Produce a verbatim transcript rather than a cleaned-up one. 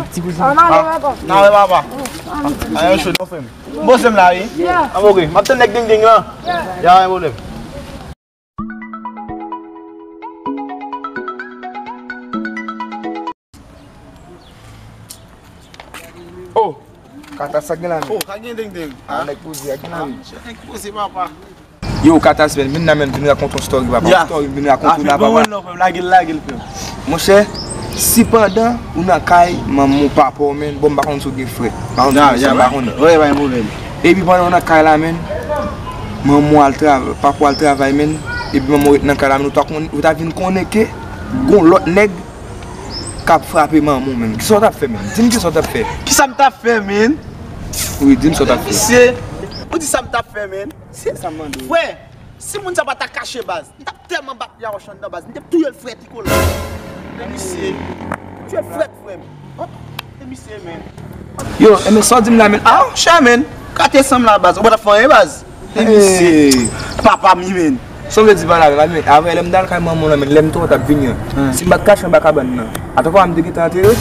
mesye. An ale, papa. N a wè papa. An yo cho non frè m. M poze m la wi. An oke. M ap tann nèg ding ding lan. Ya, pa gen pwoblèm. Oh, Kata, sa gen la menm? Oh, sa gen ding ding. Ah, nèg poze a gen la menm. Nèg poze papa. Yo, Kata, vin la menm, vin rakonte yon story papa. Yon story vin rakonte la papa. Lage l, lage l, frè m. Monchè, sipandan ou nan kay manman w, papa w menm, bon, m pa konn si w gen frè. M pa konn si w gen frè, m pa konnen. Wi, pa gen pwoblèm. Epi pandan w nan kay la menm, manman w al travay, papa w al travay menm, epi manman w ret nan kay la menm, ou ta konn, ou ta vin konnen ke gon lòt nèg k ap frape manman w menm. Kisa w t ap fè menm? Di m kisa w t ap fè. Kisa m t ap fè menm? Wi, di m sa w t ap fè. Misye, ou di sa m t ap fè menm? Sa m mande w. Frè, si moun sa pa ta kache baz, m t ap tèlman bat Yawoch anndan baz, m t ap touye l frèt. Ti kolan. Men misye, touye l frèt frè m. Oh, men misye menm. Yo, enben sa w di m la menm? Ah, chè menm. Kate sanm la baz, ou pa t ap fè anyen baz. Men misye, papa m wi menm. Sa w vle di pa la menm? Avè lè m t al kay manman w la menm, lè m te wè w t ap vini an, si m pa t kache anba kabann nan, atò papa m te gentan antere.